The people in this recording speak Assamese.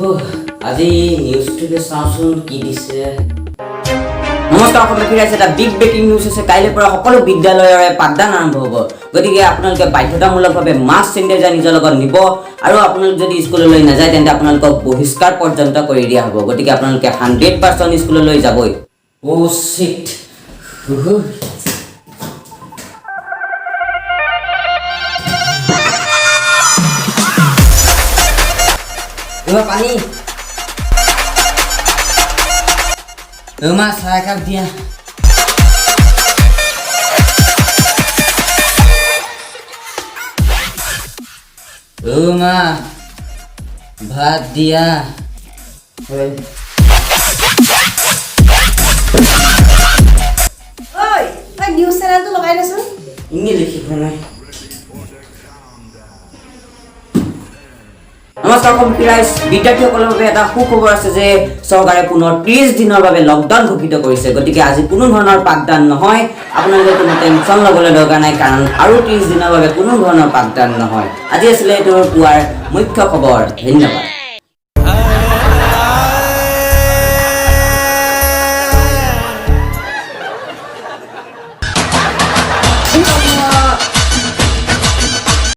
আজি নিউজটোকে চাওঁচোন কি দিছে। নমস্কাৰ অসমবাসী ৰাইজ, এটা বিগ ব্ৰেকিং নিউজ আছে। কাইলৈৰ পৰা সকলো বিদ্যালয়ৰে পাঠদান আৰম্ভ হ'ব। গতিকে আপোনালোকে বাধ্যতামূলকভাৱে মাস্ক, চেনিটাইজাৰ নিজৰ লগত নিব আৰু আপোনালোক যদি স্কুললৈ নাযায়, তেন্তে আপোনালোকক বহিষ্কাৰ পৰ্যন্ত কৰি দিয়া হ'ব। গতিকে আপোনালোকে 100% স্কুললৈ যাবই। অ' চিট। পানী। অ' মা, চাহ একাপ দিয়া। অ' মা, ভাত দিয়া। ঐ তই নিউজ চেনেলটো লগাই দেচোন। এনেই লিখিব নাই। নমস্কাৰ অসমবাসী ৰাইজ, বিদ্যাৰ্থীসকলৰ বাবে এটা সুখবৰ আছে যে চৰকাৰে পুনৰ 30 দিনৰ বাবে লকডাউন ঘোষিত কৰিছে। গতিকে আজি কোনো ধৰণৰ পাঠদান নহয়। আপোনালোকে কোনো টেনশ্যন ল'বলৈ দৰকাৰ নাই, কাৰণ আৰু 30 দিনৰ বাবে কোনো ধৰণৰ পাঠদান নহয়। আজি আছিলে এইটো পুৱাৰ মুখ্য খবৰ। ধন্যবাদ।